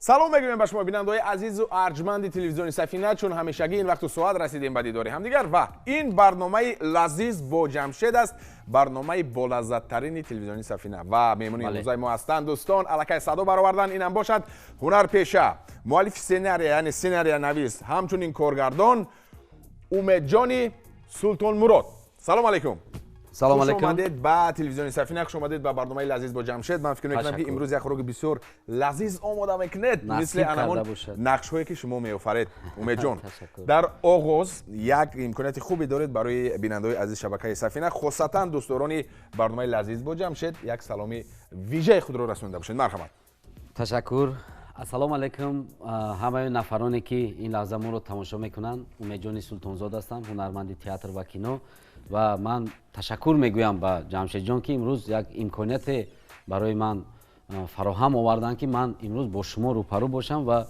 Салом мегӯем ба шумо, бинандаҳои азизу арҷманди телевизиони Сафина. Чун ҳамешагӣ ин вақту соат расидем ба дидори ҳамдигар ва ин барномаи «Лазиз бо Ҷамшед» аст, барномаи болаззаттарини телевизиони Сафина. Ва меҳмони имрӯзаи мо ҳастанд, дӯстон, аллакай садо баровардан, инам бошад ҳунарпеша, муаллифи сценария, яъне сценариянавис, ҳамчунин коргардон Умедҷони Султонмурод. Салом алайкум! Салом Хуш алайкум. омадед ба телевизиони Сафина, хуш омадед ба барномаи «Лазиз бо Ҷамшед». Ман фикр мекунам, ки Ташаккур. имрӯз як хӯроки бисёр лазиз омода мекунед, Насиб мисли анамон карда бошад. нақшҳое, ки шумо меофаред, Умедҷон. Ташаккур. Дар оғоз як имконияти хубе доред барои бинандаҳои азиз шабакаи Сафина, хусусатан дӯстдорони барномаи «Лазиз бо Ҷамшед», як саломи вижаи худро расонида бошед. Марҳамат. Ташаккур. Ассалому алайкум ҳамаи нафароне, ки ин лаҳза моро тамошо мекунанд. Умедҷони Султонзод ҳастам, ҳунарманди театр ва кино, ва ман ташаккур мегӯям ба Ҷамшедҷон, ки имрӯз як имконияте барои ман фароҳам оварданд, ки ман имрӯз бо шумо рӯпарӯ бошам ва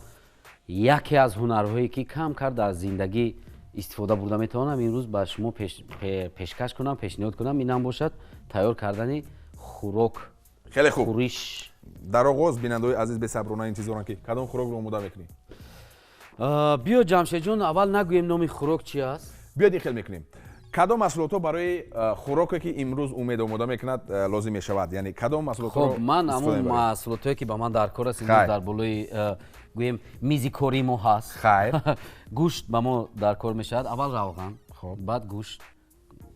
яке аз ҳунарҳое, ки кам кар дар зиндагӣ истифода бурда метавонам, имрӯз ба шумо пешкаш кунам, пешниҳод кунам. Инам бошад тайёр кардани хӯрок. Хеле хуб. Хӯриш. Дар оғоз бинандаҳои азиз бесаброна интизоранд, ки кадом хӯрокро омода мекунӣ. Биё, Ҷамшедҷон, аввал нагӯем, номи хӯрок чи аст. Биёд, ин хел мекунем: кадом маҳсулотҳо барои хӯроке, ки имрӯз Умед омода мекунад, лозим мешавад, яъне кадом маҳсулотҳоро Хоб, ман истифода ҳамон мебарем? маҳсулотҳое, ки ба ман дар кор аст, имрӯз Хайр. дар болои гӯем, мизи кори мо ҳаст. Хайр. Гӯшт ба мо дар кор мешавад, аввал равған, Хоб. баъд гӯшт,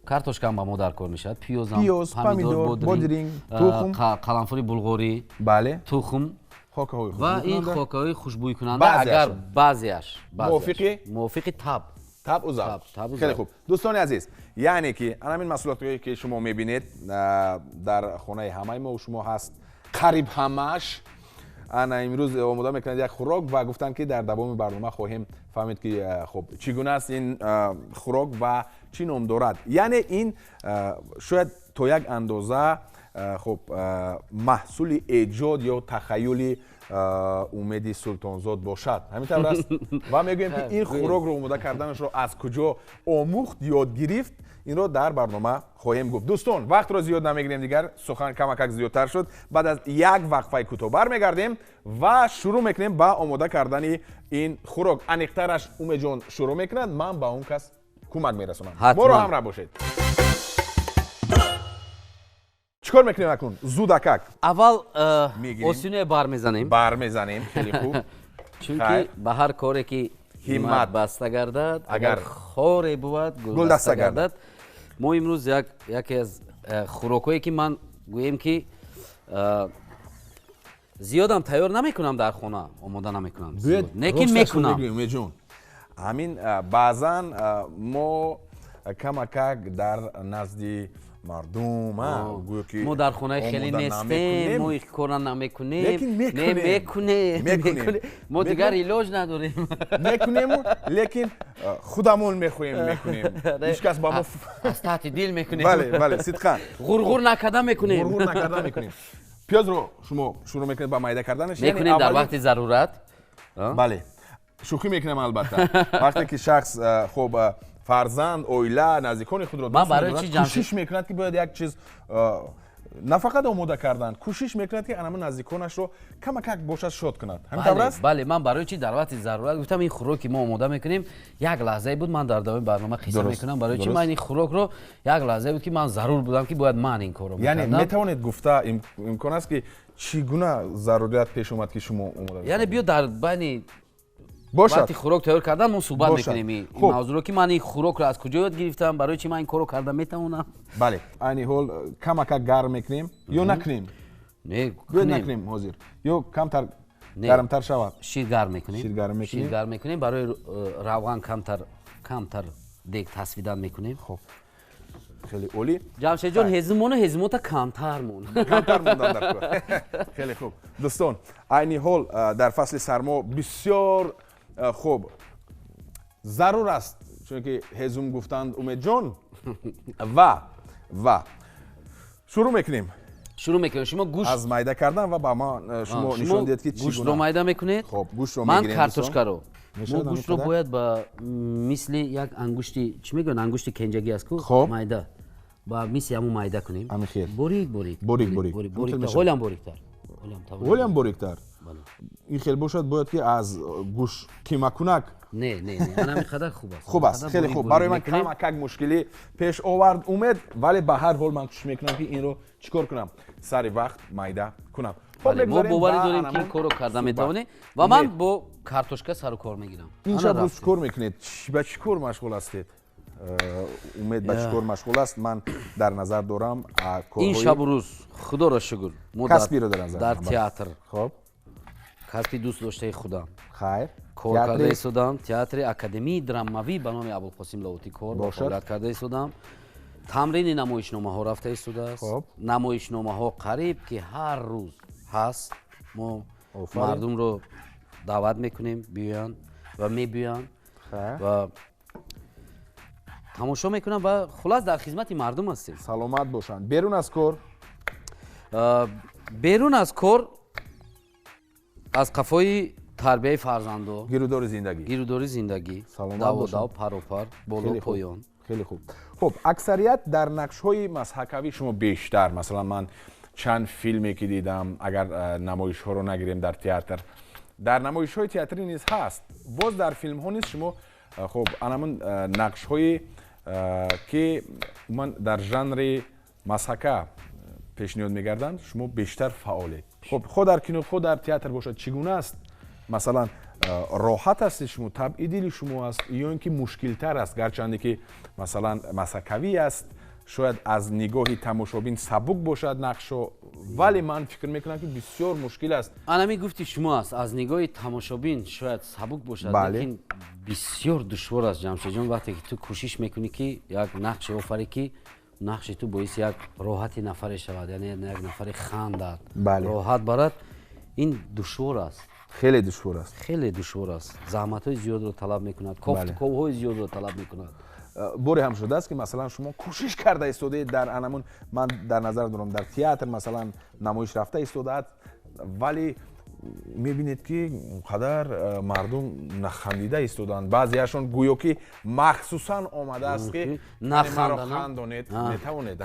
картошкаам ба мо дар кор мешавад, пиёзам, Пиёз, помидор, бодринг, тухм. Қаламфури булғорӣ, Бале. тухм Хокаҳои ва ин хушбӯйкунанда. хокаҳои хушбӯйкунанда. Баъзеашон. Агар баъзеаш. Мувофиқи? Мувофиқи таб. Табъу завқ. Табъу Хеле завқ. хуб, дӯстони азиз, яъне ки ҳамин маҳсулотҳое, ки шумо мебинед, дар хонаи ҳамаи мо шумо ҳаст, қариб ҳамааш. Ана имрӯз омода мекунад як хӯрок ва гуфтанд, ки дар давоми барнома хоҳем фаҳмид, ки хуб, чӣ гуна аст ин хӯрок ва чӣ ном дорад. Яъне ин шояд то як андоза хуб, маҳсули эҷод ё тахаюли Умеди Султонзод бошад. Ҳамин тавр аст? Ва мегӯем, ки ин хӯрокро омода карданашро аз куҷо омӯхт, ёд гирифт, инро дар барнома хоҳем гуфт. Дӯстон, вақтро зиёд намегирем, дигар сухан камакак зиёдтар шуд. Баъд аз як вақфаи кӯтоҳ бармегардем ва шурӯъ мекунем ба омода кардани ин хӯрок. Аниқтараш, Умедҷон шурӯъ мекунад, ман ба он кас кӯмак мерасонам. Ҳатман. Моро ҳамроҳ бошед. Чӣ кор мекунем акнун, зудакак? Аввал Мегирем. Остиное бар мезанем. Бар мезанем, хеле хуб. Чунки Хайр. ба ҳар коре ки ҳиммат ҳиммат баста гардад, агар агар хоре бувад, гулдаста гулдаста гардад. гардад. Мо имрӯз яке аз хӯрокҳое, ки ман гӯем, ки зиёдам тайёр намекунам, дар хона омода намекунам Биёед, зиёд. Лекин росташро мекунам. мегӯем, Умедҷон, ҳамин баъзан мо камакак дар назди мардум гӯё ки Мо дар хонаи хеле омода нестем, намекунем. мо ин кора намекунем. Лекин Не, мекунем. мекунем. Мекунем. Мекунем. Мо дигар илоҷ надорем. Мекунему, лекин худамон мехоҳем, мекунем, ҳеҷ кас ба мо Аз таҳти дил мекунем. Бале, сидқан. Ғурғур накарда мекунем. Ғурғур накарда мекунем. Пиёзро шумо шурӯъ мекунед ба майда карданаш, яъне Мекунем дар аввали- вақти зарурат. Бале, шӯхӣ мекунам, албатта. Вақте ки шахс хуб, фарзанд, оила, наздикони худро Ман дӯст барои медорад, чӣ Ҷамшед- кӯшиш мекунад, ки бояд як чиз на фақат омода кардан, кӯшиш мекунад, ки анама наздиконашро камакак бошад шод кунад. Ҳамин тавр Бале, аст? бале. Ман барои чӣ дар вақти зарурат гуфтам, ин хӯроки мо омода мекунем, як лаҳзае буд, ман дар давоми барнома қисса мекунам барои чӣ ман ин хӯрокро, як лаҳзае буд, ки ман зарур будам, ки бояд ман ин корро Яъне мекардам. метавонед гуфта, имкон аст, ки чӣ гуна зарурият пеш омад, ки шумо омода Яъне биё, дар байни бошад вақти хӯрок тайёр кардан мо суҳбат Бошад. мекунем ин Хуб. мавзӯъро, ки ман ин хӯрокро аз куҷо ёд гирифтам, барои чӣ ман ин корро карда метавонам. Бале, айни ҳол камакак гарм мекунем ё накунем? Не, Биёед, кунем. накунем ҳозир ё камтар Не. гармтар шавад? Шир гарм мекунем. Шир гарм мекунем. Шир гарм мекунем, барои равған камтар камтар дег тасвидан мекунем. Хуб, хеле олӣ. Ҷамшедҷон, ҳезумону ҳезумота камтар мон. Камтар мондан дар кор. Хеле хуб, дӯстон, айни ҳол дар фасли сармо бисёр хуб зарур аст, чунки ҳезум гуфтанд Умедҷон, ва шурӯъ мекунем. Шурӯъ мекунем. Шумо гӯшт Аз майда кардан ва ба ман шумо нишон диҳед, ки чӣ гӯштро гуна. майда мекунед. Хоб, гӯштро Ман мегирем, картошкаро. Мо Мешавад гӯштро ҳамин қадар? бояд ба мисли як ангушти, чӣ мегӯянд, ангушти кенҷагӣ аст ку, Хоб. майда, ба мисли ҳамун майда кунем. Ҳамин хел. Борик, борик. Борик, борик. Борик. Ҳамин хел Борик. мешавад. Ҳолам бориктар. Ҳолам Ҳолям бориктар. Бале. Ин хел бошад, бояд ки аз гӯш қимакунак. Не, не, не, ана қадар хуб аст. Хуб аст, хеле хуб. Барои ман камакак мушкилӣ пеш овард, Умед, вале ба ҳар ҳол ман кӯшиш мекунам, ки инро чӣ кор кунам, сари вақт майда кунам. Мо боварӣ дорем, ки ин корро карда метавонем, ва ман бо картошка сару кор мегирам. Ин шаб рӯз чӣ кор мекунед? Ба чӣ кор машғул ҳастед? Умед ба чӣ кор машғул аст? Ман дар назар дорам. Ин шабу рӯз, худоро шукр, мо касбиро дар назар. Дар театр, хоб, касби дӯст доштаи худам хайр кор карда истодам. Театри Академии драмавӣ ба номи Абулқосим Лоҳутӣ кор ва фаъолият карда истодам. Тамрини намоишномаҳо рафта истодааст. Намоишномаҳо қариб ки ҳар рӯз ҳаст. Мо мардумро даъват мекунем, биёянд, ва мебиёянд ва тамошо мекунам, ва хулас, дар хизмати мардум ҳастем. Саломат бошанд. Берун аз кор? Берун аз кор аз қафои тарбияи фарзандо. Гирудори зиндагӣ. Гирудори зиндагӣ, даводав, паропар, боло, поён. Хеле хуб. Хуб, аксарият дар нақшҳои мазҳакавӣ шумо бештар. Масалан, ман чанд филме ки дидам, агар намоишҳоро нагирем, дар театр, дар намоишҳои театрӣ низ ҳаст, боз дар филмҳо низ шумо, хуб, анамун нақшҳои ки умуман дар жанри мазҳака пешниҳод мегарданд, шумо бештар фаъолед. Хуб, хо дар кино, хо дар театр бошад, чӣ гуна аст? Масалан, роҳат ҳастед шумо, табъи дили шумо аст ё ин ки мушкилтар аст? Гарчанде ки, масалан, мазҳакавӣ аст, шояд аз нигоҳи тамошобин сабук бошад нақшо, вале ман фикр мекунам, ки бисёр мушкил аст. Анами гуфти шумо аст, аз нигоҳи тамошобин шояд сабук бошад, лекин бисёр душвор аст, Ҷамшедҷон. Вақте ки ту кӯшиш мекунӣ, ки як нақше офарӣ, ки нақши ту боиси як роҳати нафаре шавад, яъне як нафаре хандад, роҳат барад, ин душвор аст. Хеле душвор аст. Хеле душвор аст, заҳматҳои зиёдро талаб мекунад, кофтуковҳои зиёдро талаб мекунад. Боре ҳам шудааст, ки, масалан, шумо кӯшиш карда истодаед дар анамун, ман дар назар дорам, дар театр, масалан, намоиш рафта истодааст, вале мебинед, ки он қадар мардум нахандида истодаанд, баъзеашон гӯё ки махсусан омадааст, ки маро хандонед, метавонед?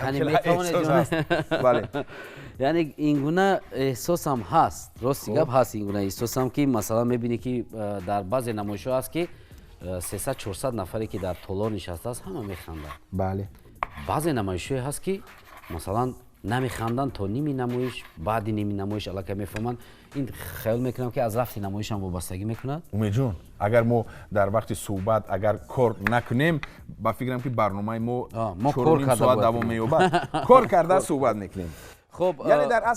Яъне ин гуна эҳсосам ҳаст, рости гап, ҳаст ин гуна эҳсосам, ки, масалан, мебинӣ, ки дар баъзе намоишҳо ҳаст, ки 300-400 нафаре ки дар толор нишастааст, ҳама механданд. Баъзе намоишҳое ҳаст, ки, масалан, намеханданд то ними намоиш, баъди ними намоиш аллакай мефаҳманд. Ин хаёл мекунам, ки аз рафти намоишам вобастагӣ мекунад. Умедҷон, агар мо дар вақти суҳбат агар кор накунем, ба фикрам, ки барномаи мо 4.5 соат давом меёбад. Кор карда суҳбат мекунем. Хуб,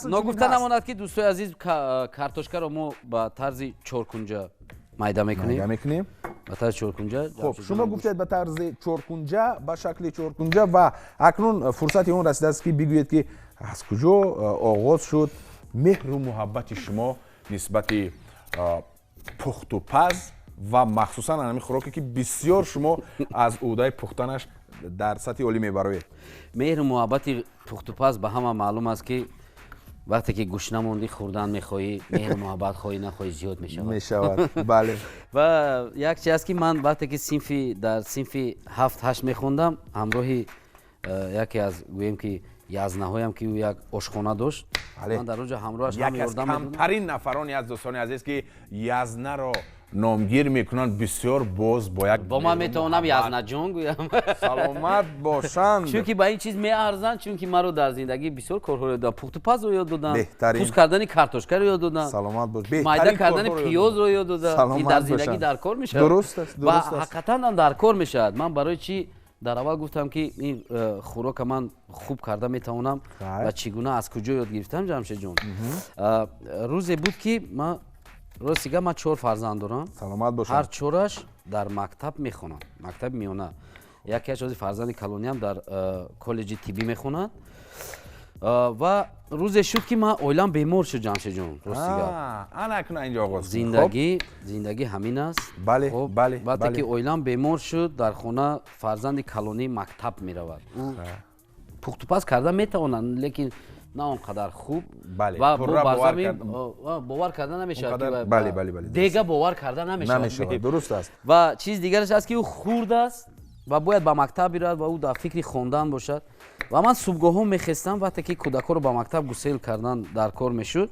ногуфта намонад, ки, дӯстои азиз, картошкаро мо ба тарзи чоркунҷа майда мекунем. Майда мекунем. Ба тарзи чоркунҷа. Хуб, шумо гуфтед, ба тарзи чоркунҷа, ба шакли чоркунҷа, ва акнун фурсати он расидааст, ки бигӯед, ки аз куҷо оғоз шуд меҳру муҳаббати шумо нисбати пухтупаз ва махсусан ҳамин хӯроке, ки бисёр шумо аз ӯҳдаи пухтанаш дар сатҳи олӣ мебароед. Меҳру муҳаббати пухтупаз ба ҳама маълум аст, ки вақте ки гушна мондӣ, хӯрдан мехоҳӣ, меҳру муҳаббат хоҳӣ нахоҳӣ зиёд мешавад. Мешавад, бале. Ва як чи аст, ки ман вақте ки синфи дар синфи 7-8 мехондам, ҳамроҳи яке аз, гӯем ки, язнаҳоям, ки ӯ як ошхона дошт, ман дар он ҷо ҳамроҳаш. Як аз камтарин нафароне аз дӯстони азиз, ки язнаро номгир мекунанд, бисёр боз бо як Бо ман метавонам язнаҷон гӯям. Саломат бошанд. Чунки ба ин чиз меарзанд, чунки маро дар зиндагӣ бисёр корҳоро ёд доданд: пухтупазро ёд доданд, пӯст кардани картошкаро ёд доданд, Саломат бош. майда кардани пиёзро ёд доданд. Ин дар зиндагӣ дар кор мешавад. Дуруст аст. Ва ҳақиқатан ҳам дар кор мешавад. Ман барои чӣ дар аввал гуфтам, ки ин хӯрока ман хуб карда метавонам ва чӣ гуна, аз куҷо ёд гирифтам, Ҷамшедҷон? Рӯзе буд, ки ман, рости гап, ман чор фарзанд дорам. Саломат бошад. Ҳар чораш дар мактаб мехонанд, мактаби миёна. Якеаш, ози фарзанди калониам, дар коллеҷи тиббӣ мехонад. Ва рӯзе шуд, ки ман оилам бемор шуд, Ҷамшедҷон, рости гап. Ана акнун инҷо оғоз. Зиндагӣ ҳамин аст. Бале бале Вақте ки оилам бемор шуд, дар хона фарзанди калонӣ мактаб меравад, ӯ пухтупаз карда метавонад, лекин на он қадар хуб. Ва бовар карда намешавад, дега бовар карда намешавад. Дуруст аст. Ва чизи дигараш аст, ки ӯ хурд аст ва бояд ба мактаб бирад ва ӯ дар фикри хондан бошад. Ва ман субҳгоҳҳо мехестам, вақте ки кӯдакҳоро ба мактаб гусел кардан дар кор мешуд.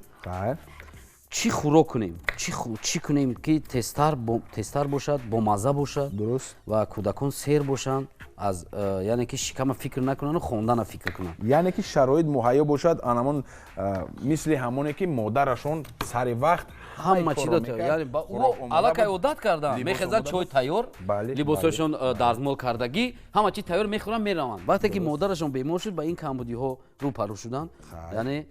Чӣ хӯрок кунем, чӣ кунем, ки тезтар бошад, бомазза бошад ва кӯдакон сер бошанд, аз яъне ки шикама фикр накунанд, хондана фикр кунанд. Яъне ки шароит муҳайё бошад, анамон мисли ҳамоне ки модарашон сари вақт ҳама чиро, яъне аллакай одат карданд, мехезанд, чой тайёр, либосҳояшон дарзмол кардагӣ, ҳама чи тайёр, мехӯранд, мераванд. Вақте ки модарашон бемор шуд, ба ин камбудиҳо рӯпарӯ шуданд, яъне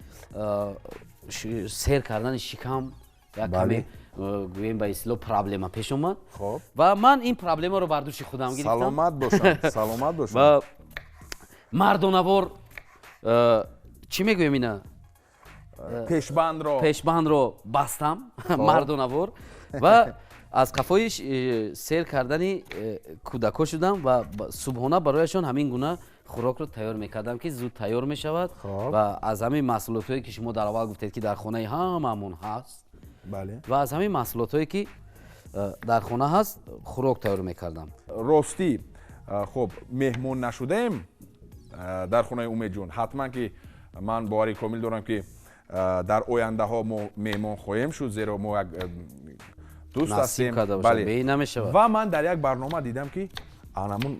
сер кардани шикам як каме, гӯем, ба истилоҳ проблема пеш омад ва ман ин проблемаро бар дӯши худам гирифтам. Саломат бошанд, саломат бошанд. Ва мардонавор, чӣ мегӯем ина, пешбандро, пешбандро бастам мардонавор ва аз қафои сер кардани кӯдакҳо шудам ва субҳона барояшон ҳамин гуна хӯрокро тайёр мекардам, ки зуд тайёр мешавад ва аз ҳамин маҳсулотҳое, ки шумо дар аввал гуфтед, ки дар хонаи ҳамаамон ҳаст, ва аз ҳамин маҳсулотҳое, ки дар хона ҳаст, хӯрок тайёр мекардам. Ростӣ, хуб, меҳмон нашудаем дар хонаи Умедҷон. Ҳатман ки ман бовари комил дорам, ки дар ояндаҳо мо меҳмон хоҳем шуд, зеро мо як дӯст ҳастем. Ва ман дар як барнома дидам, ки анамун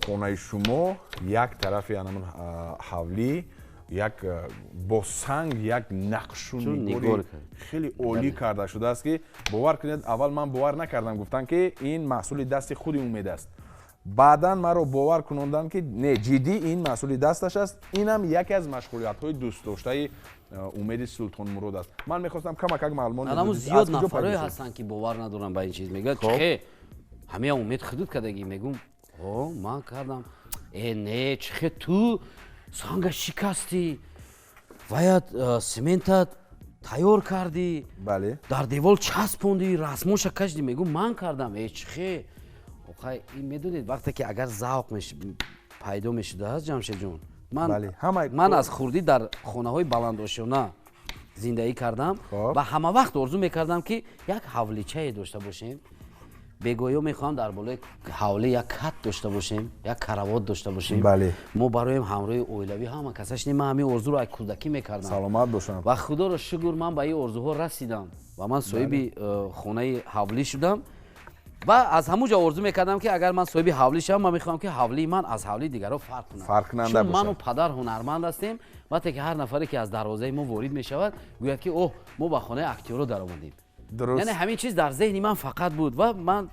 хонаи шумо як тарафи анамун ҳавлӣ як бо санг як нақшу нигори хеле олӣ карда шудааст, ки бовар кунед, аввал ман бовар накардам, гуфтанд, ки ин маҳсули дасти худи Умед аст. Баъдан маро бовар кунонданд, ки не, ҷиддӣ, ин маҳсули дасташ аст. Инам яке аз машғулиятҳои дӯстдоштаи Умеди Султонмурод аст. Ман мехостам камакак маълумот. Анаму зиёд нафарое ҳастанд, ки бовар надоранд ба ин чиз, мегӯяд, чихе ҳамия Умед худуд кардагӣ? Мегӯм, о, ман кардам. Э, не, чихе ту санга шикастӣ, ваят сементат тайёр кардӣ, дар девол часпондӣ, расмоша кашидӣ? Мегӯм, ман кардам. Э, чихе? Охай, ин медонед, вақте ки агар завқ пайдо мешудааст, Ҷамшедҷон, ман аз хурдӣ дар хонаҳои баландошёна зиндагӣ кардам ва ҳама вақт орзу мекардам, ки як ҳавличае дошта бошем. Бегоҳиҳо мехоҳам дар болои ҳавлӣ як кат дошта бошем, як каравот дошта бошем, мо бароем ҳамроҳи оилавӣ ҳама касаш. Не, ман ҳамин орзуро аз кӯдакӣ мекардам. Саломат бошам. Ва худоро шукр, ман ба ин орзуҳо расидам ва ман соҳиби хонаи ҳавлӣ шудам. Ва аз ҳамун ҷо орзу мекардам, ки агар ман соҳиби ҳавлӣ шавам, ман мехоҳам, ки ҳавлии ман аз ҳавлии дигарҳо фарқ кунад, фарқкунанда чун ману падар ҳунарманд ҳастем. Вақте ки ҳар нафаре, ки аз дарвозаи мо ворид мешавад, гӯяд, ки оҳ, мо ба хонаи актёрҳо даромадем. Яъне ҳамин чиз дар зеҳни ман фақат буд ва ман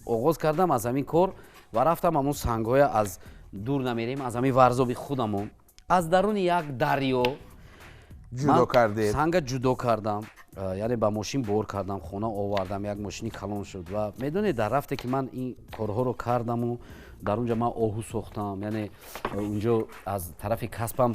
оғоз кардам аз ҳамин кор ва рафтам ҳамун сангҳоя, аз дур намерем, аз ҳамин Варзоби худамон, аз даруни як дарё ҷудо кардед? Санга ҷудо кардам, яъне ба мошин бор кардам, хона овардам, як мошини калон шуд. Ва медонед, дар рафте ки ман ин корҳоро кардаму дар он ҷо ман оҳу сохтам, яъне унҷо аз тарафи касбам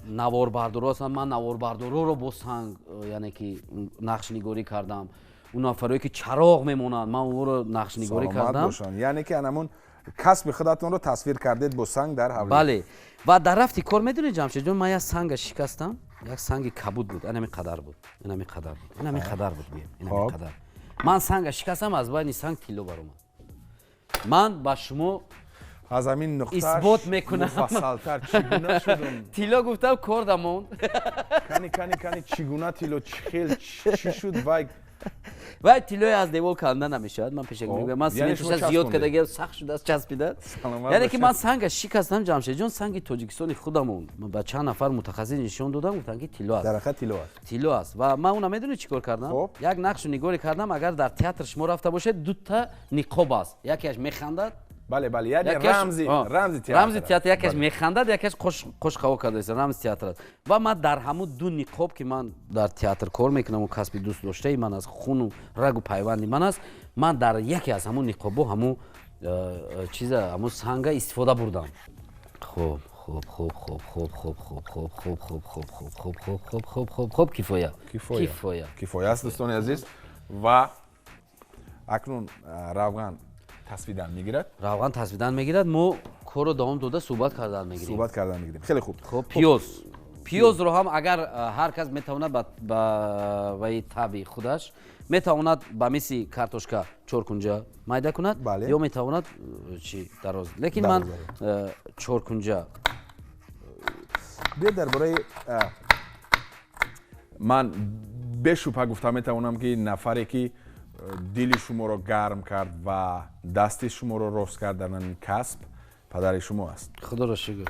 наворбардоро ҳастам, ман наворбардороро бо санг, яъне ки нақшнигорӣ кардам. Он нафарое, ки чароғ мемонанд, ман онро нақшнигорӣ кардам. Яъне ки анамун касби худатонро тасвир кардед бо санг дар ҳавлӣ. Бале. Ва дар рафти кор, медонед, Ҷамшедҷон, ман як санга шикастам, як санги кабуд буд, анами қадар буд, инами қадар буд, инами қадар буд, гӯем, инами қадар. Ман санга шикастам, аз байни санг тилло баромад. Ман ба шумо аз ҳамин нуқтааш исбот мекунам. Муфассалтар, чӣ гуна шудум? Тилло гуфтам, корда монд. Кани, кани, кани, чӣ гуна тилло, чӣ хел, чӣ шуд вай? Вай тиллои аз девол канда намешавад, ман пешак мегӯям. Ман сементаша зиёд кардаги, сахт шудааст, часпидааст. Яъне ки ман санга шикастам, Ҷамшедҷон, санги Тоҷикистони худамон, ба чанд нафар мутахассис нишон додам, гуфтанд, ки тилло аст. Дар ҳақиқат тилло аст. Тилло аст. Ва ман уна медонед, чӣ кор кардам? Як нақшу нигорӣ кардам. Агар дар театр шумо рафта бошед, дута ниқоб аст, якеаш механдад. Бале, бале, яъне рамзи театр. Рамзи театр, якеш механдад, якеш қошқаво кардааст, рамзи театр аст. Ва ман дар ҳамун ду ниқоб, ки ман дар театр кор мекунам, касби дӯст доштаи ман аст, хуну рагу пайванди ман аст, ман дар яке аз ҳамун ниқобҳо ҳамун чиза, ҳамун санга истифода бурдам. Хуб, хуб, хуб, хуб, хуб, хуб, хуб, хуб, хуб, хуб, хуб, хуб, хуб, хуб, хуб, хуб, хуб, хуб, кифоя. Кифоя, кифоя аст, дӯстони азиз. Ва акнун равған тасвидан мегирад. Равған тасвидан мегирад, мо корро давом дода, суҳбат кардан мегирем. Суҳбат кардан мегирем, хеле хуб. Хуб, пиёз. Пиёзро ҳам агар ҳар кас метавонад ба ваи таби худаш, метавонад ба мисли картошка чоркунҷа майда кунад ё метавонад чи дароз, лекин ман чоркунҷа. Биё, дар бораи ман Бешубҳа гуфта метавонам, ки нафаре ки дили шуморо гарм кард ва дасти шуморо рост кард дар ин касб, падари шумо аст. Худоро шукр.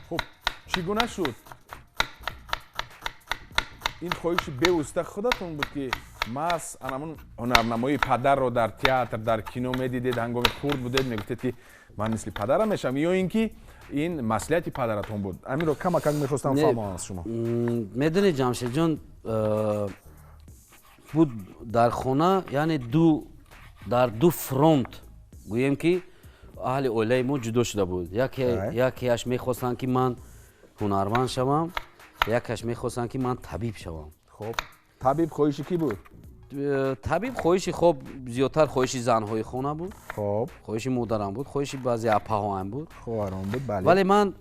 Хуб, чӣ гуна шуд? Ин хоҳиши бевосита худатон буд, ки маҳз анамун ҳунарнамоии падарро дар театр, дар кино медидед, ҳангоми хурд будед, мегуфтед, ки ман мисли падарам мешавам, ё ин ки ин маслиҳати падаратон буд? Аминро камакак мехостам фаҳмам аз шумо. Медонед, Ҷамшедҷон, буд дар хона, яъне дар ду фронт гӯем, ки аҳли оилаи мо ҷудо шуда буд. Якеаш мехостанд, ки ман ҳунарманд шавам, якаш мехостанд, ки ман табиб шавам. Хуб, табиб хоҳиши кӣ буд? Табиб хоҳиши, хоб, зиёдтар хоҳиши занҳои хона буд. Хуб, хоҳиши модарам буд, хоҳиши баъзе апаҳоам буд, хоҳарон буд, бале. Вале ман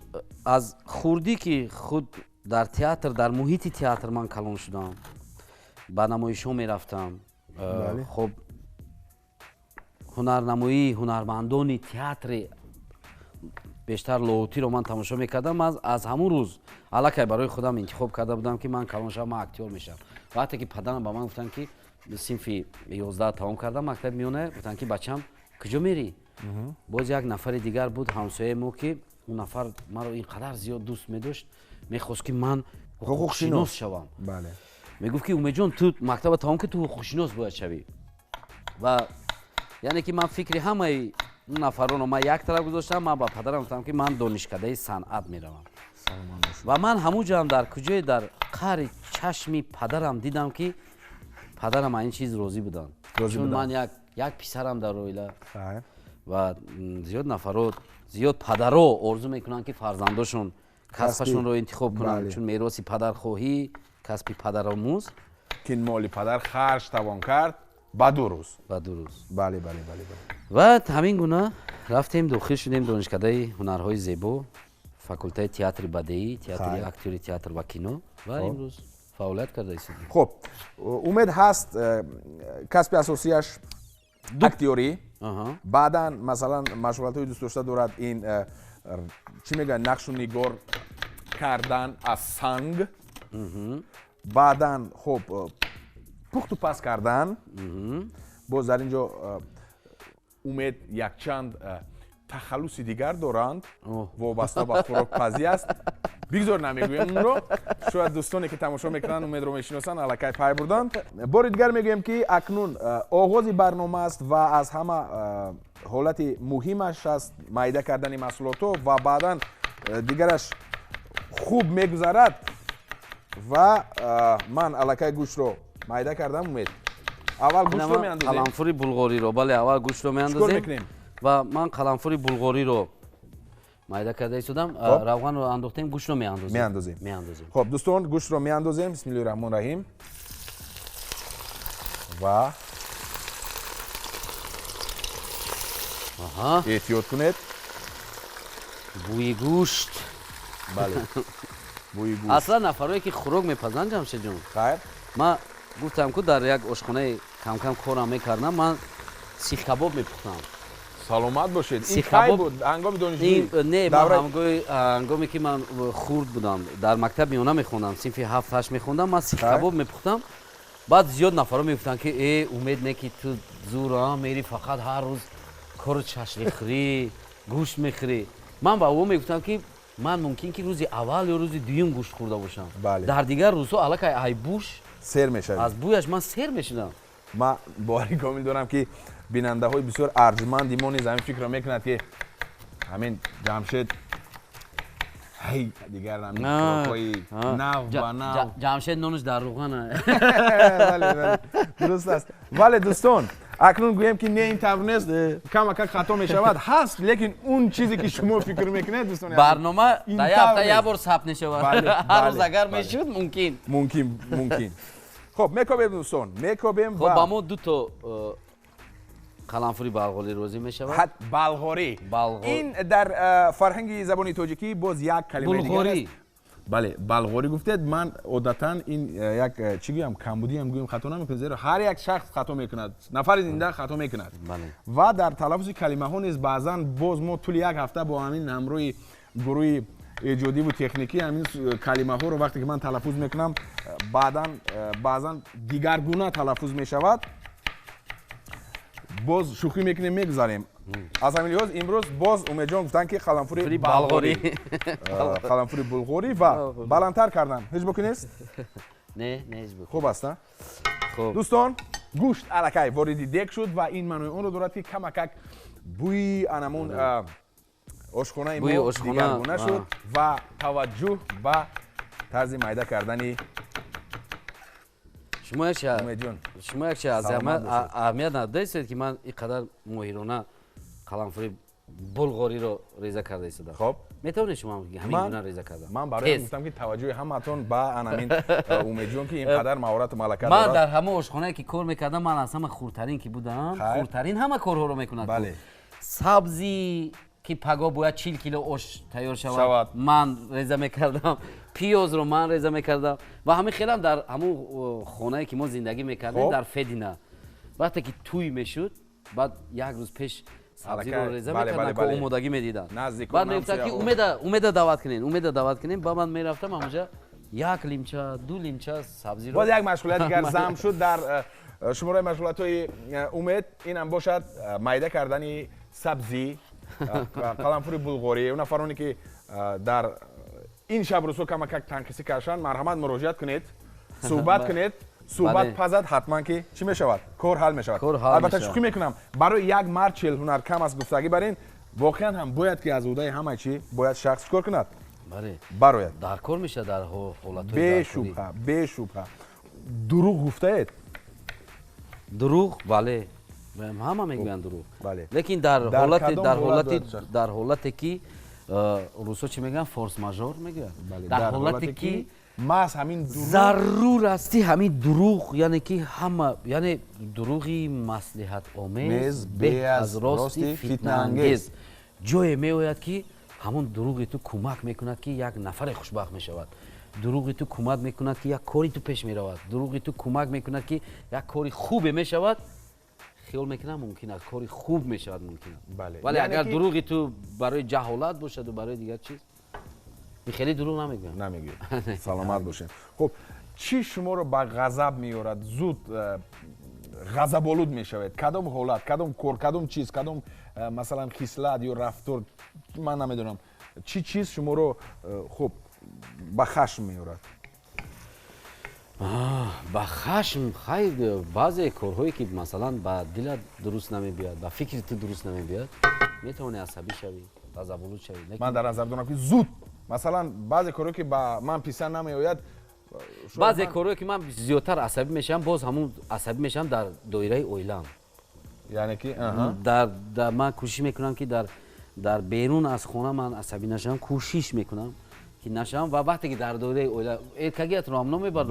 аз хурдӣ, ки худ дар театр, дар муҳити театр ман калон шудам, ба намоишҳо мерафтам. Хоб, ҳунарнамоии ҳунармандони театри бештар Лоҳутиро ман тамошо мекардам. Ман аз ҳамун рӯз аллакай барои худам интихоб карда будам, ки ман калон шавам, ман актёр мешавам. Вақте ки падарам ба ман гуфтанд, ки синфи 11 тамом кардам, мактаби миёна, гуфтанд, ки бачам, куҷо мерӣ? Боз як нафари дигар буд, ҳамсояи мо, ки он нафар маро ин қадар зиёд дӯст медошт, мехост, ки ман ҳуқуқшинос шавам. Мегуфт, ки Умедҷон, ту мактаба тамом ки, ту ҳуқуқшинос бояд шавӣ. Ва яъне ки ман фикри ҳамаи нафаронро ман як тараф гузоштам, ман ба падарам гуфтам, ки ман донишкадаи санъат меравам. Ва ман ҳамун ҷоам дар куҷое, дар қаъри чашми падарам дидам, ки падарам аз ин чиз розӣ буданд, чун ман як писарам дар оила. Ва зиёд нафаро, зиёд падаро орзу мекунанд, ки фарзандошон касбашонро интихоб кунанд, чун мероси падархоҳӣ, касби падаромӯз. Ки моли падар харҷ тавон кард ба 2 рӯз. Ба 2 рӯз. Бале, бале, бале. Ва ҳамин гуна рафтем, дохил шудем донишкадаи ҳунарҳои зебо, факултаи театри бадеӣ, театри актёри театр ва кино, ва имрӯз фаъолият карда истодем. Хуб, Умед ҳаст, касби асосияш актёрӣ, баъдан масалан машғулиятҳои дӯстдошта дорад, ин чӣ мегӯянд, нақшу нигор кардан аз санг, баъдан хуб пухту паз кардан. Боз дар ин ҷо Умед якчанд тахаллуси дигар доранд, вобаста ба хӯрокпазӣ аст. Бигзор намегӯем онро, шояд дӯстоне ки тамошо мекунанд, Умедро мешиносанд, аллакай пай бурданд. Бори дигар мегӯем, ки акнун оғози барнома аст ва аз ҳама ҳолати муҳимаш аст майда кардани маҳсулотҳо, ва баъдан дигараш хуб мегузарад. Ва ман аллакай гӯштро майда кардам. Умед, аввал гӯштро меандозем? Қаламфури булғориро, бале, аввал гӯштро меандозем. Ва ман қаламфури булғориро майда карда истодам, равғанро андохтем, гӯштро меандозем. Меандозем, меандозем. Хуб, дӯстон, гӯштро меандозем. Бисмиллоҳи раҳмони раҳим. Ва эҳтиёт кунед. Бӯи гӯшт. Бале, бӯи гӯшт. Аслан нафарое ки хӯрок мепазанд, Ҷамшедҷон, хайр, ман гуфтам, ку дар як ошхонаи камкам корам мекардам, ман сихкабоб мепухтам. Саломат бошед. Ин кай буд? Ҳангоми донишҷӯӣ? Не, ман ҳангоме ки ман хурд будам, дар мактаб миёна мехондам, синфи 7-8 мехондам, ман сихкабоб мепухтам. Баъд зиёд нафаро мегуфтанд, ки э, Умед, не ки ту зур мери, фақат ҳар рӯз кору шашлик хӯрӣ, гӯшт мехӯрӣ. Ман ба ӯ мегуфтам, ки ман мумкин ки рӯзи аввал ё рӯзи дуюм гӯшт хӯрда бошам, дар дигар рӯзҳо аллакай ай буш сер мешавӣ. Аз бӯяш ман сер мешудам. Ман бовари комил дорам, ки бинандаҳои бисёр арҷманди мо низ ҳамин фикрро мекунанд, ки ҳамин Ҷамшед ҳай дигар ҳамин хӯрокҳои нав ба нав. Ҷамшед нонаш дар равған. Дуруст аст. Вале дӯстон, акнун гӯем, ки не, ин тавр нест, камакак хато мешавад, ҳаст, лекин он чизе ки шумо фикр мекунед, дӯстони, барнома дар як ҳафта як бор сабт мешавад. Ҳар рӯз агар мешуд, мумкин. Мумкин, мумкин. Хуб, мекобем, дӯстон, мекобем. Хуб, ба мо дуто қаламфури балғорӣ розӣ мешавад. Балғорӣ, ин дар фарҳанги забони тоҷикӣ боз як калимаи дигар аст. Бале, балғорӣ гуфтед. Ман одатан ин як чӣ гӯям, камбудиам гӯям, хато намекунам, зеро ҳар як шахс хато мекунад, нафари зинда хато мекунад. Ва дар талаффузи калимаҳо низ баъзан боз мо тӯли як ҳафта бо ҳамин ҳамроҳи гурӯҳи Эҷодиву техникӣ ҳамин калимаҳоро вақте ки ман талаффуз мекунам, баъдан баъзан дигаргуна талаффуз мешавад. Боз шӯхӣ мекунем, мегузарем. Аз ҳамин лиҳоз имрӯз боз Умедҷон гуфтанд, ки қаламфури балғорӣ, қаламфури булғорӣ ва баландтар кардан ҳеҷ боки нест. Не, не, ҳеҷ боки. Хуб аст, хуб, дӯстон, гӯшт аллакай вориди дег шуд ва ин маънои онро дорад, ки камакак бӯи анамун ошхонаи мо дигаргуна шуд ва таваҷҷӯҳ ба тарзи майда кардани Шумо як чи аз аҳамият надодастед, ки ман ин қадар моҳирона қаламфури булғориро реза карда истодам. Хоб. Метавонед шумо ҳамин гуна реза кардан? Ман барои гуфтам, ки таваҷҷӯҳи ҳамаатон ба анамин Умедҷон, ки ин қадар маҳорату малака дорад. Ман дар ҳамон ошхонае, ки кор мекардам, ман аз ҳама хурдтарин ки будам, хурдтарин ҳама корҳоро мекунад. Сабзи, ки паго бояд 40 кило ош тайёр шавад, ман реза мекардам, пиёзро ман реза мекардам ва ҳамин хелам дар ҳамун хонае, ки мо зиндагӣ мекардем дар Федина, вақте ки тӯй мешуд, баъд як рӯз пеш сабзиро реза мекардам, омодагӣ медидам. Баъд мегуфтанд, ки Умеда даъват кунен, Умеда даъват кунен. Ба ман мерафтам, ҳамонҷа як лимча, ду лимча сабзиро. Боз як машғулият дигар зам шуд дар шумораи машғулиятҳои Умед. Инам бошад майда кардани сабзӣ, қаламфури булғорӣ. Он нафароне, ки дар ин шабрӯзҳо камакак танқисӣ кашанд, марҳамат, муроҷиат кунед, суҳбат кунед. Суҳбат пазад, ҳатман ки чӣ мешавад? Кор ҳал мешавад. Албатта, шӯхӣ мекунам. Барои як мард 40 ҳунар кам аст гуфтагӣ бар ин воқеан ҳам бояд, ки аз ӯҳдаи ҳама чӣ бояд шахс чикор кунад? Барояд. Дар кор мешавад дар ҳолатҳои. Бешубҳа, бешубҳа. Дурӯғ гуфтаед? Дурӯғ, бале, ҳама мегӯянд дурӯғ, лекин дар ҳолате ки русо чӣ мегӯянд, форс-мажор мегӯянд, дар ҳолате ки маҳз ҳамин. Зарур асти ҳамин дурӯғ, яъне ки ҳама, яъне дурӯғи маслиҳатомез беҳ аз рости фитнаангез. Ҷое меояд, ки ҳамон дурӯғи ту кӯмак мекунад, ки як нафаре хушбахт мешавад, дурӯғи ту кӯмак мекунад, ки як кори ту пеш меравад, дурӯғи ту кӯмак мекунад, ки як кори хубе мешавад. Хиёл мекунам, мумкин аст кори хуб мешавад, мумкин аст. Вале агар дурӯғи ту барои ҷаҳолат бошаду барои дигар чиз, хеле дурӯғ намегӯям. Намегӯед, саломат бошед. Хуб, чӣ шуморо ба ғазаб меорад, зуд ғазаболуд мешавед? Кадом ҳолат, кадом кор, кадом чиз, кадом масалан хислат ё рафтор, ман намедонам, чӣ чиз шуморо хуб ба хашм меорад? Ба хашм, хайр, баъзе корҳое, ки масалан ба дилат дуруст намебиёд, ба фикри ту дуруст намебиёд, метавонӣ асабӣ шавӣ, ғазаболуд шавӣ. Ман дар назар дорам, ки зуд масалан баъзе корҳое, ки ба ман писанд намеояд. Баъзе корҳое, ки ман зиёдтар асабӣ мешавам, боз ҳамун асабӣ мешавам дар доираи оилаам. Яъне ки? Ман кӯшиш мекунам, ки дар берун аз хона ман асабӣ нашавам, кӯшиш мекунам, ки нашавам. Ва вақте ки дар доираи оила эркагиятро ҳам намебарам,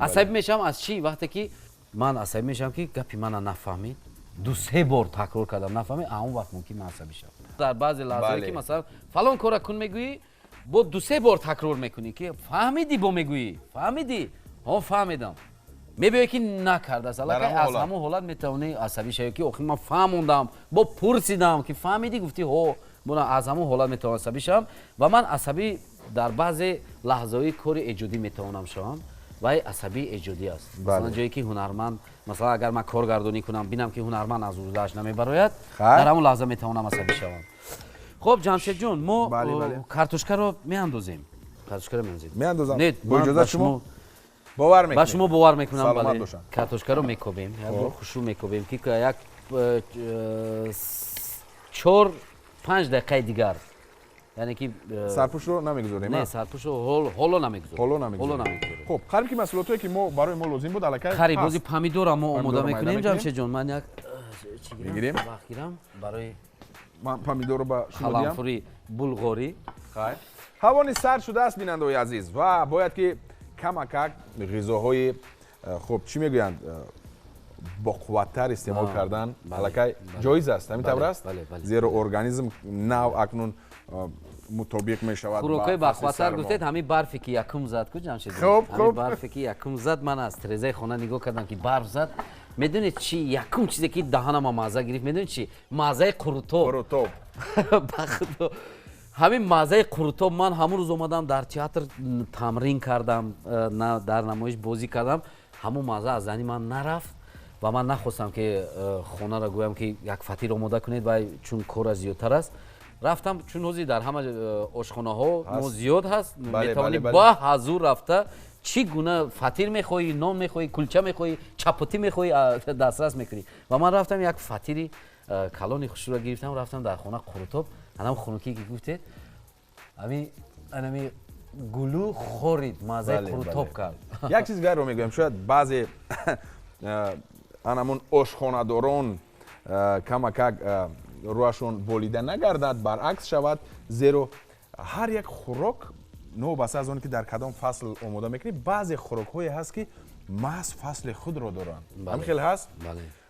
асабӣ мешавам. Аз чӣ? Вақте ки ман асабӣ мешавам, ки гапи мана нафаҳмид, ду се бор такрор кардам, нафаҳмид, он вақт мумкин ман асабӣ шавам. Дар баъзе лаҳзае, ки масалан фалон кора кун мегӯӣ, бо ду се бор такрор мекунӣ, ки фаҳмидӣ, бо мегӯӣ: «Фаҳмидӣ?» «Ҳо, фаҳмидам». Мебиёӣ, ки накардааст. Аллакай аз ҳамон ҳолат метавонӣ асабӣ шавӣ, ки охир ман фаҳмондам, бо пурсидам, ки фаҳмидӣ, гуфтӣ ҳо. Аз ҳамон ҳолат метавонам асабӣ шавам. Ва ман асабӣ дар баъзе лаҳзаҳои кори эҷодӣ метавонам шавам. Вай асабии эҷодӣ аст. Масалан, ҷое ки ҳунарманд, масалан, агар ман коргардонӣ кунам, бинам, ки ҳунарманд аз уҳдааш намебарояд, дар ҳамон лаҳза метавонам асабӣ шавам. Хуб, Ҷамшедҷон, мо картошкаро меандозем, картошкаро меандозем. Меандозам. Не, бо иҷозат, шумо бовар мекунед? Ба шумо бовар мекунам, бале. Картошкаро мекобем, якбор хушрӯ мекобем, ки як 4-5 дақиқаи дигар, яъне ки Сарпӯшро намегузорем? Не, сарпӯшро ҳоло намегузорем. Ҳоло намегузорем. Хуб, қариб ки маҳсулотое, ки мо барои мо лозим буд, аллакай. Қариб бози помидора мо омода мекунем. Ҷамшедҷон, ман як мегирем. Вақт гирам барои Ман помидорро ба шумо диҳам. Қаламфури булғорӣ. Хайр, ҳаво низ сард шудааст, бинандаҳои азиз, ва бояд ки камакак ғизоҳои хуб, чӣ мегӯянд, боқувваттар истеъмол кардан аллакай ҷоиз аст. Ҳамин тавр аст, зеро организм нав акнун мутобиқ мешавад. Хӯрокҳои бақувваттар гуфтед, ҳамин барфе, ки якум зад ку, Ҷамшед, барфе, ки якум зад, ман аз тирезаи хона нигоҳ кардам, ки барф зад. Медонед чи? Якум чизе, ки даҳанама мазза гирифт, медонед чи? Маззаи қурутоб. Қурутоб. Ба худо. Ҳамин маззаи қурутоб, ман ҳамун рӯз омадам, дар театр тамрин кардам, дар намоиш бозӣ кардам, ҳамун мазза аз зани ман нарафт ва ман нахостам, ки хонаро гӯям, ки як фатир омода кунед, ва чун кора зиёдтар аст, рафтам, чун ҳозир дар ҳама ошхонаҳо мо зиёд ҳаст, метавонӣ ба ҳазур рафта, чӣ гуна фатир мехоҳӣ, нон мехоҳӣ, кулча мехоҳӣ, чапотӣ мехоҳӣ, дастрас мекунӣ. Ва ман рафтам, як фатири калони хушрӯро гирифтам, рафтам дар хона, қурутоб, анам хунукӣ, ки гуфтед, анами гулӯ хорид, маззаи қурутоб кард. Як чиз дигарро мегӯям, шояд баъзе анамун ошхонадорон камакак рӯяшон болида нагардад, баръакс шавад, зеро ҳар як хӯрок, новобаста аз он ки дар кадом фасл омода мекунӣ, баъзе хӯрокҳое ҳаст, ки маҳз фасли худро доранд. Ҳамин хел ҳаст.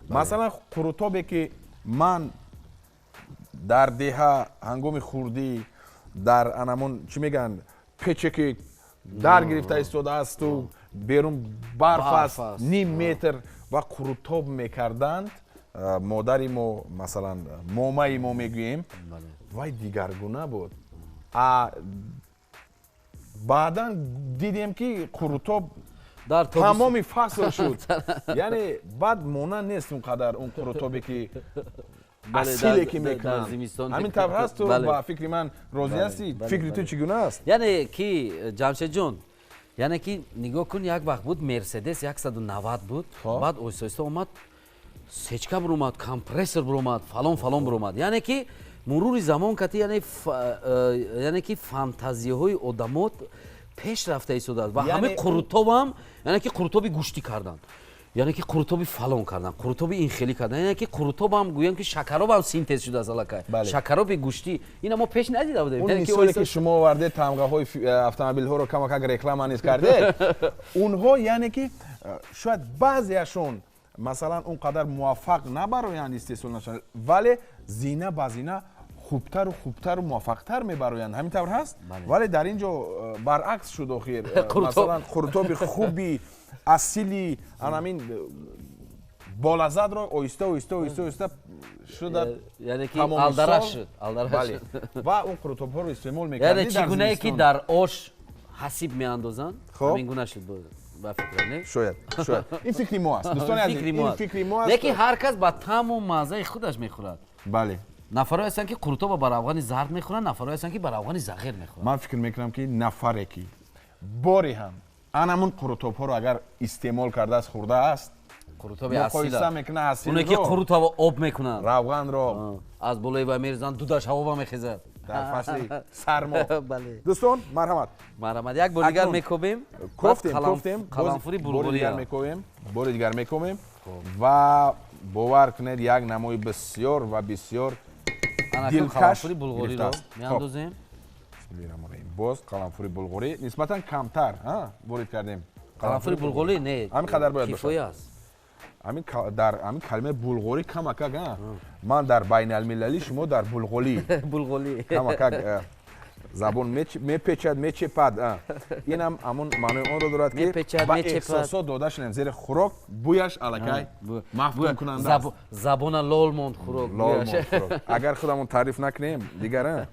Масалан, қурутобе ки ман дар деҳа ҳангоми хурдӣ дар анамон, чӣ мегӯянд, пече ки дар гирифта истодаасту берун барф аст ним метр ва қурутоб мекарданд модари мо, масалан, момаи мо мегӯем, вай дигаргуна буд. Баъдан дидем, ки қурутоб тамоми фасл шуд, яъне баъд монанд нест он қадар он қурутобе ки асиле ки мекунанд. Ҳамин тавр ҳаст, ту ба фикри ман розӣ ҳастӣ? Фикри ту чӣ гуна аст? Яъне ки, Ҷамшедҷон, яъне ки нигоҳ кун, як вақт буд, Мерседес 190 буд, баъд оҳиста оҳиста омад, сечка биромад, компрессор биромад, фалон фалон биромад. Яъне ки мурури замон кати, яъне ки фантазияҳои одамот пеш рафта истодааст ва ҳамаи қурутобам, яъне ки қурутоби гӯштӣ карданд, яъне ки қурутоби фалон карданд, қурутоби ин хелӣ карданд, яъне ки қурутобам, гӯям ки шакаробам синтез шудааст аллакай, шакароби гӯштӣ, ина мо пеш надида будем. Он мисоле ки шумо овардед, тамғаҳои автомобилҳоро камакак реклама низ кардед, онҳо, яъне ки шояд баъзеашон, масалан, он қадар муваффақ набароянд, истеҳсол нашаванд, вале зина ба зина хубтару хубтару муваффақтар мебароянд. Ҳамин тавр ҳаст, вале дар ин ҷо баръакс шуд охир. Масалан, қурутоби хуби асили анамин болаззатро оҳиста оҳиста оҳиста оҳиста шуда ва он қурутобҳоро истеъмол мекардӣ. Чӣ гунае ки дар ош ҳасиб меандозанд, ҳамин гуна шуд ба фикр, не? Шояд, шояд. Ин фикри мо аст, дӯстони азиз, ин фикри мо аст. Лекин ҳар кас ба таъму маззаи худаш мехӯрад. Нафарое ҳастанд, ки қурутоба ба равғани зард мехӯранд, нафарое ҳастанд, ки ба равғани зағир мехӯранд. Ман фикр мекунам, ки нафаре ки бори ҳам анамун қурутобҳоро агар истеъмол кардааст, хӯрдааст, қурутоби муқоиса мекунад асилро, оне ки қурутоба об мекунанд, равғанро аз болои ва мерезанд, дудаш ҳаво мехезад. Дар фасли сармо. Дӯстон, марҳамат. Марҳамат, як бор дигар мекобем. Кофтем, кофтем. Қаламфури бори дигар мекобем, бори дигар мекобем ва бовар кунед, як намои бисёр ва бисёр дилкаш булғориро меандозем. Боз қаламфури булғорӣ нисбатан камтар ворид кардем. Қаламфури булғорӣ не, ҳамин қадар бояд бошад. Кифоя аст. Ҳамин дар ҳамин калимаи булғорӣ камакак, ман дар байналмилалӣ, шумо дар булғолӣ. Булғолӣ. Камакак забон мепечад, мечепад. Инам ҳамон маънои онро дорад, ки ба эҳсосот дода шудем, зеро хӯрок бӯяш аллакай мафтункунанда аст. Забона лол монд хӯрок. Лол монд хӯрок. Агар худамон таъриф накунем дигар.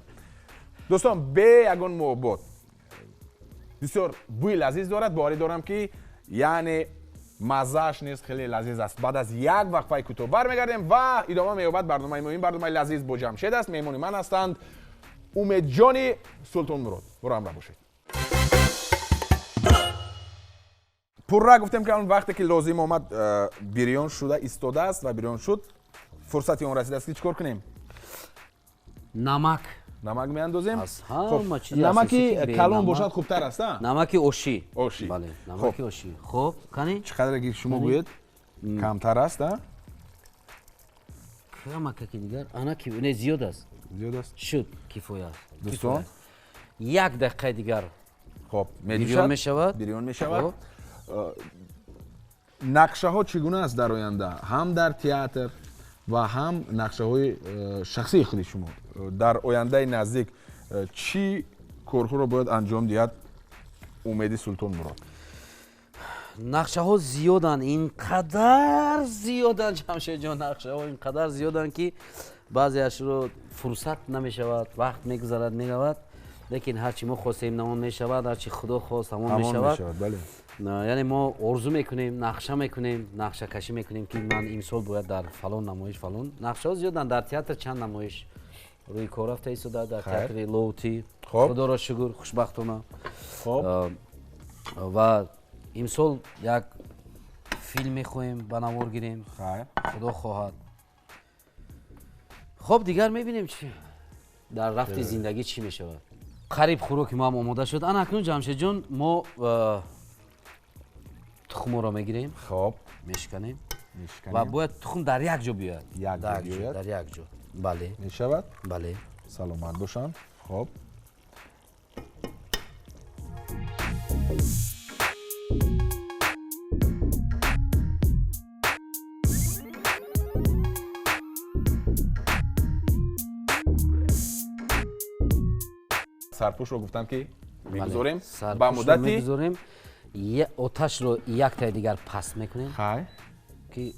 Дӯстон, бе ягон муҳоббот, бисёр бӯи лазиз дорад, боварӣ дорам, ки яъне маззааш низ хеле лазиз аст. Баъд аз як вақфаи кӯтоҳ бармегардем ва идома меёбад барномаи мо. Ин барномаи лазиз бо Ҷамшед аст. Меҳмони ман ҳастанд Умедҷони Султонмурод. Боро ҳамроҳ бошед. Пурра гуфтем, ки он вақте ки лозим омад, бирён шуда истодааст ва бирён шуд, фурсати он расидааст, ки чӣ кор кунем? Намак. Намак меандозем. Намаки калон бошад, хубтар аст. Намаки ошӣ. Ошӣ. Бале, намаки ошӣ. Хуб, кани? Чӣ қадре ки шумо гӯед, камтар аст. Камакаки дигар, ана ки не, зиёд аст. Зиёд аст. Шуд, кифоя аст. Дӯстон, як дақиқаи дигар. Хоб, бирён мешавад. Бирён мешавад. Нақшаҳо чӣ гуна аст дар оянда, ҳам дар театр ва ҳам нақшаҳои шахсии худи шумо? Дар ояндаи наздик чӣ корҳоро бояд анҷом диҳад Умеди Султонмурод? Нақшаҳо зиёданд, ин қадар зиёданд, Ҷамшедҷон, нақшаҳо ин қадар зиёданд, ки Баъзеашро фурсат намешавад, вақт мегузарад, меравад, лекин ҳарчи мо хостем намон мешавад, ҳарчи Худо хост ҳамон мешавад. Яъне мо орзу мекунем, нақша мекунем, нақшакашӣ мекунем, ки ман имсол бояд дар фалон намоиш, фалон нақшаҳо зиёданд. Дар театр чанд намоиш рӯи кор рафта истода, дар театри Лоутӣ, Худоро шукр, хушбахтона. Ва имсол як филм мехоҳем ба навор гирем, Худо хоҳад. Хоб, дигар мебинем чи дар рафти зиндагӣ чӣ мешавад. Қариб хӯроки мо ҳам омода шуд. Ана акнун, Ҷамшедҷон, мо тухморо мегирем, хоб, мешиканем ва бояд тухм дар як ҷо биёяд. Дар як ҷо. Бале. Мешавад? Бале. Саломат бошанд. Хоб. Сарпӯшро гуфтам, ки мегузорем ба муддати мегузорем, оташро як таи дигар паст мекунем, ки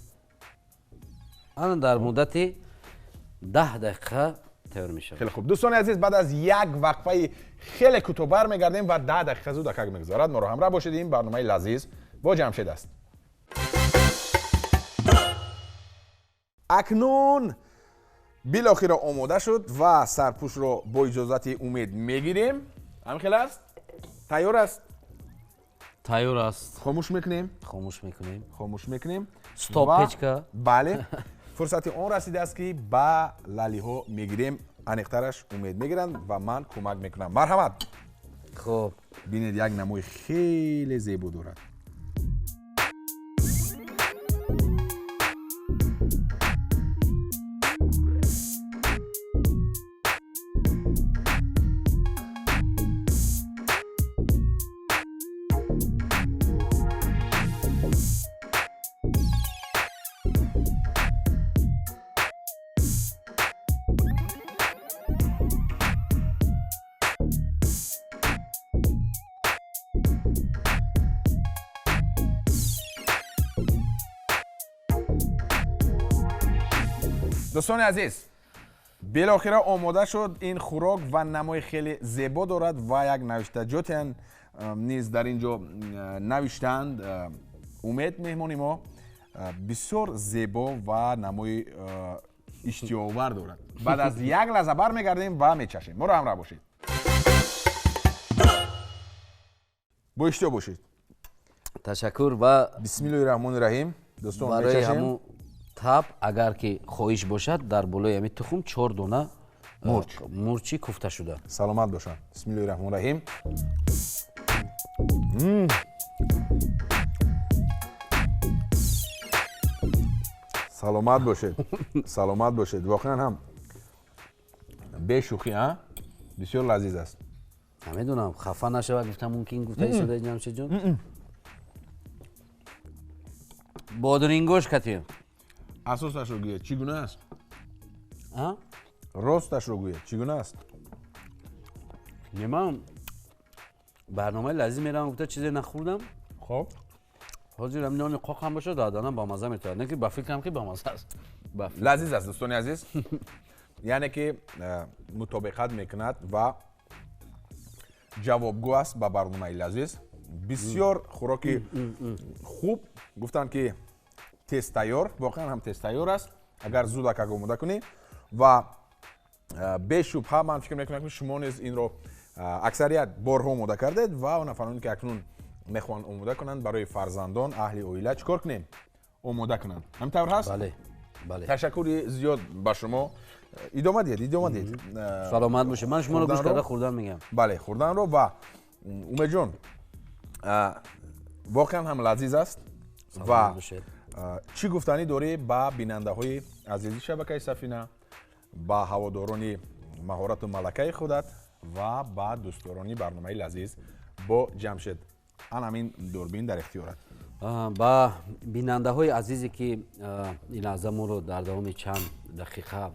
ана дар муддати 10 дақиқа тайёр мешавад. Хеле хуб, дӯстони азиз, баъд аз як вақфаи хеле кӯтоҳ бармегардем ва 10 дақиқа зуд акак мегузарад. Моро ҳамроҳ бошед, ин барномаи лазиз бо Ҷамшед аст. Акнун билохира омода шуд ва сарпӯшро бо иҷозати Умед мегирем. Ҳамин хел аст? Тайёр аст? Тайёр аст. Хомӯш мекунем? Хомӯш мекунем. Хомӯш мекунем. Стоп печка. Бале. Фурсати он расидааст, ки ба лалиҳо мегирем. Аниқтараш Умед мегиранд ва ман кӯмак мекунам. Марҳамат. Хоб. Бинед, як намои хеле зебо дорад. Дӯстони азиз, билохира омода шуд ин хӯрок ва намои хеле зебо дорад ва як навиштаҷотиан низ дар ин ҷо навиштаанд. Умед меҳмони мо бисёр зебо ва намои иштиҳоовар дорад. Баъд аз як лаҳза бармегардем ва мечашем. Моро ҳамроҳ бошед. Бо иштиҳо бошед. Ташаккур ва бисмиллоҳи раҳмони раҳим. Дӯстон, барои ҳамун таб, агар ки хоҳиш бошад, дар болои ҳамин тухм 4 дона мурчи куфта шуда. Саломат бошанд. Бисмиллоҳи раҳмони раҳим. Саломат бошед. Саломат бошед. Воқеан ҳам бешӯхӣ, а? Бисёр лазиз аст. Намедонам, хафа нашавад, гуфтам мумкин гуфта истода Ҷамшедҷон. Бодрингош катем. Асосашро гӯяд, чӣ гуна аст? Росташро гӯяд, чӣ гуна аст? Не, ман барномаи лазиз меравам, гуфта чизе нахӯрдам. Хоб. Ҳозир ҳамин нони қоқ ҳам бошад, даданам бамаза метавад. Не ки ба фикрам ки бамаза аст. Лазиз аст, дӯстони азиз. Яъне ки мутобиқат мекунад ва ҷавобгӯ аст ба барномаи лазиз. Бисёр хӯроки хуб. Гуфтанд ки тез тайёр, воқеан ҳам тез тайёр аст, агар зуд акак омода кунӣ. Ва бешубҳа ман фикр мекунам, ки шумо низ инро аксарият борҳо омода кардед ва он нафароне ки акнун мехоҳанд омода кунанд барои фарзандон, аҳли оила, чӣ кор кунем? Омода кунанд. Ҳамин тавр ҳаст? Бале, бале. Ташаккури зиёд ба шумо. Идома диҳед, идома диҳед. Саломат бошед. Ман шуморо гӯш карда хӯрдан мегӯям. Бале, хӯрданро. Ва Умедҷон, воқеан ҳам лазиз аст. Ва чӣ гуфтанӣ дорӣ ба бинандаҳои азизи шабакаи Сафина, ба ҳаводорони маҳорату малакаи худат ва ба дӯстдорони барномаи лазиз бо Ҷамшед? Ан ҳамин дурбин дар ихтиёрат. Ба бинандаҳои азизе, ки ин лаҳза моро дар давоми чанд дақиқа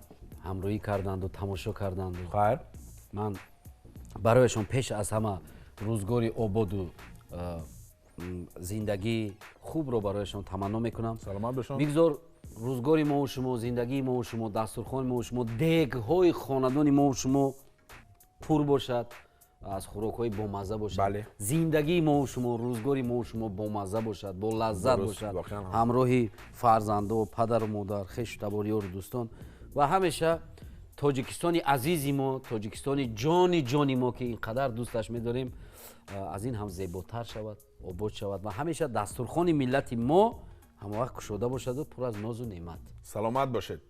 ҳамроҳӣ карданду тамошо карданду, хайр, ман барояшон пеш аз ҳама рӯзгори ободу зиндагии хубро барояшон таманно мекунам. Саломат бошон. Бигзор Рӯзгори мову шумо, зиндагии мову шумо, дастурхони мову шумо, дегҳои хонадони мову шумо пур бошад, аз хӯрокҳои бомазза бошад. Зиндагии мову шумо, рӯзгори мову шумо бомазза бошад, бо лаззат бошад, ҳамроҳи фарзандо, падару модар, хешу табор, ёру дӯстон ва ҳамеша Тоҷикистони азизи мо, Тоҷикистони ҷони ҷони мо, ки ин қадар дӯсташ медорем, аз ин ҳам зеботар шавад, обод шавад ва ҳамеша дастурхони миллати мо ҳамавақт кушода бошаду пур аз нозу неъмат. Саломат бошед.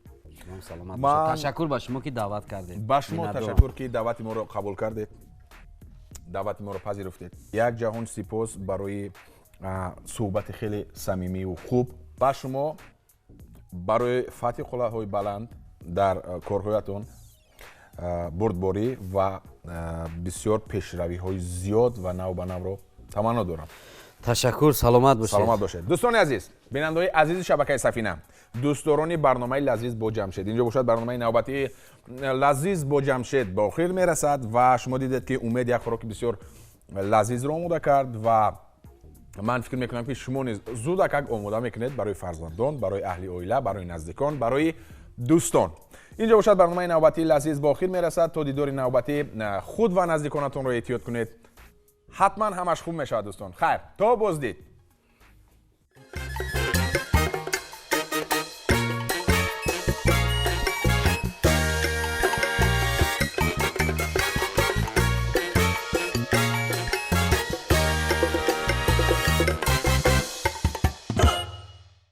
Саломат бошед. Ташаккур ба шумо, ки даъват кардед. Ба шумо ташаккур, ки даъвати моро қабул кардед, даъвати моро пазируфтед. Як ҷаҳон сипос барои суҳбати хеле самимию хуб. Ба шумо барои фатҳи қуллаҳои баланд дар корҳоятон бурдборӣ ва бисёр пешравиҳои зиёд ва нав ба навро таманно дорам. Ташаккур, саломат бошед. Саломат бошед. Дӯстони азиз, бинандаҳои азизи шабакаи Сафина, дӯстдорони барномаи «Лазиз бо Ҷамшед», инҷо бошад барномаи навбатии «Лазиз бо Ҷамшед» ба охир мерасад ва шумо дидед, ки Умед як хӯроки бисёр лазизро омода кард ва ман фикр мекунам, ки шумо низ зудакак омода мекунед барои фарзандон, барои аҳли оила, барои наздикон, барои дӯстон. Инҷо бошад барномаи навбатии «Лазиз» ба охир мерасад. То дидори навбатӣ худ ва наздиконатонро эҳтиёт кунед. Ҳатман ҳамаш хуб мешавад, дӯстон. Хайр, то боздид.